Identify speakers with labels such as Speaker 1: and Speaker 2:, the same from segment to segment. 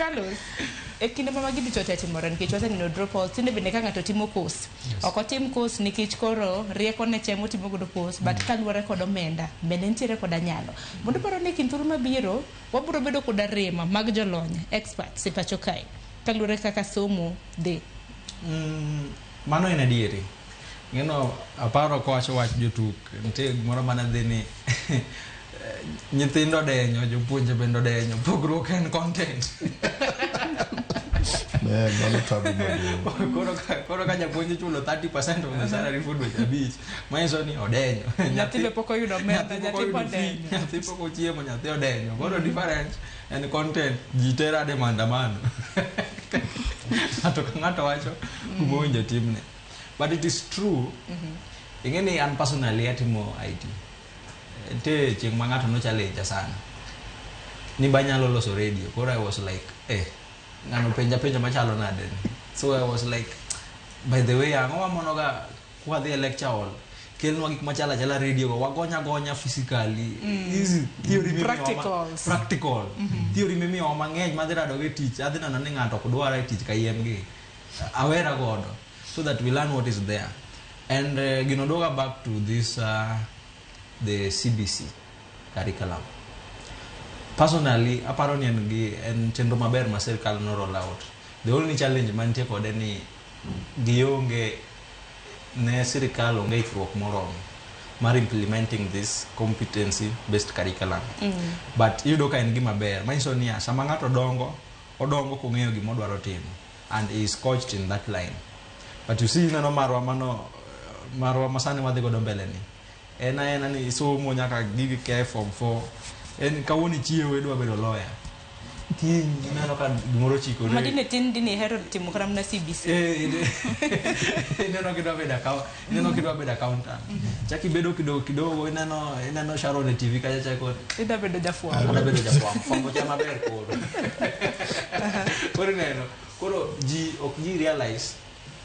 Speaker 1: Carlos, e kinde ma magi duto te timore, nikech waseneno dropouts, tinde bende ka ng'ato timo course, ok otim course nikech koro rieko ne chemo timo godo course, but kaluwore kod omenda bende nitiere koda nyalo. Mondo paro ni kind thuolo mabiro wabiro bedo koda rema mag jolony, experts, e pacho kae kaluwore kaka somo dhi.
Speaker 2: Mano en adieri. Ng'eno aparo kowacho wach jotuk, nitie gimoro mane dhi ni nyithindo odenyo, jopuonje bende odenyo, pogruok en content.
Speaker 3: Ne, mano tabu maduong'.
Speaker 2: Koro ka japuonj ichulo 30% of the salary for dweche 5, manyiso ni odenyo.
Speaker 1: Nyathi be pok oyudo omenda,
Speaker 2: nyathi
Speaker 1: nyathi
Speaker 2: pok oyudo
Speaker 1: pod
Speaker 2: fee,
Speaker 1: odenyo.
Speaker 2: Nyathi pok ochiemo, nyathi odenyo. Koro difference en content. Ji terade maandamano, ng'ato ka ng'ato wacho kuma owinjo timne. But it is true, ing'e ni an personally atimo IT. Nitie chieng' ma ng'ato no challenge sana ni banyalo loso radio. Koro I was like, ng'ano penja penjo machalo nade ni? So I was like, by the way, ang'o mamonoga kwadhi e lecture hall kelnwa gik machalo achala radio go, wagonya gonya physically easy theory mimiyowa
Speaker 1: Practicals.
Speaker 2: Practical theory mimiyowa mang'eny madhi rado go e tich, adhi neno ni ng'ato ok dwara e tich kayiem gi awera godo, so that we learn what is there. And gino duoga back to this, the CBC curriculum. Personally, aparo ni en gi en chenro maber ma sirkal no roll out. The only challenge mantie kode ni gionge ne sirikal onge ikruok moromo mar implementing this competency based curriculum. But iyudo ka en gima ber manyiso niya, sama ng'ato dongo, odongo kong'eyo gima odwaro timo and he is coached in that line. But you see, ineno marwa mano marwa masani wadhi godo mbele ni en aena ni isomo nyaka gigi ke form 4, en kawuono ichiewo idwa bedo lawyer, kiny ineno ka gimoro chikore.
Speaker 1: Madine tin dine ihero timo kata mana CBC.
Speaker 2: Ineno kidwa bedo account, ineno kidwa bedo accountant, chak ibedo kidogo kidogo, ineno Sharon e TV kacha chako
Speaker 1: idwa bedo jafwambo.
Speaker 2: Adwa bedo jafwambo, fwambo cha maber. Koro ineno koro ji ok ji realize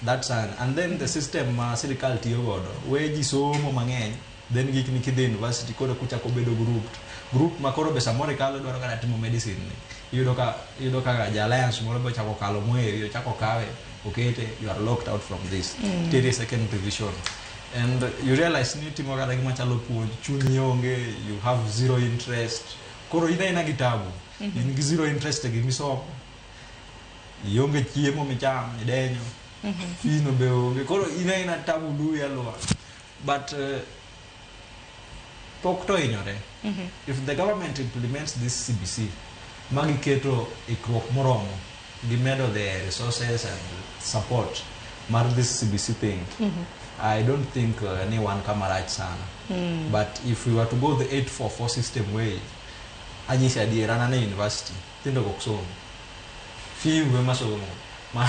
Speaker 2: that sana. And then the system ma sirikal tiyo godo we ji somo mang'eny, then gikni kidhi university koro kuchako bedo grouped group ma koro be samoro ikalo idwaro kata timo medicine ni, iyudo ka ja alliance moro be ochako kalo moeri, ochako kawe okete, you are locked out from this. Tere second revision and you realize ni itimo kata gima chalo puonj, chunyi onge, you have zero interest. Koro in aina gi tabu, in gi zero interest e gimisomo, ionge chiemo micham, idenyo, fee no be onge, koro in aina tabu luwi aluwa. But pok to hinyore. If the government implements this CBC ma giketo ikruok moromo, gimedo the resources and support mar this CBC thing, I don't think ni wan kama rach sana. But if we were to go the 844 system way, anyisi adier, an ane university, nyithindo ok somo, few ema somo ma.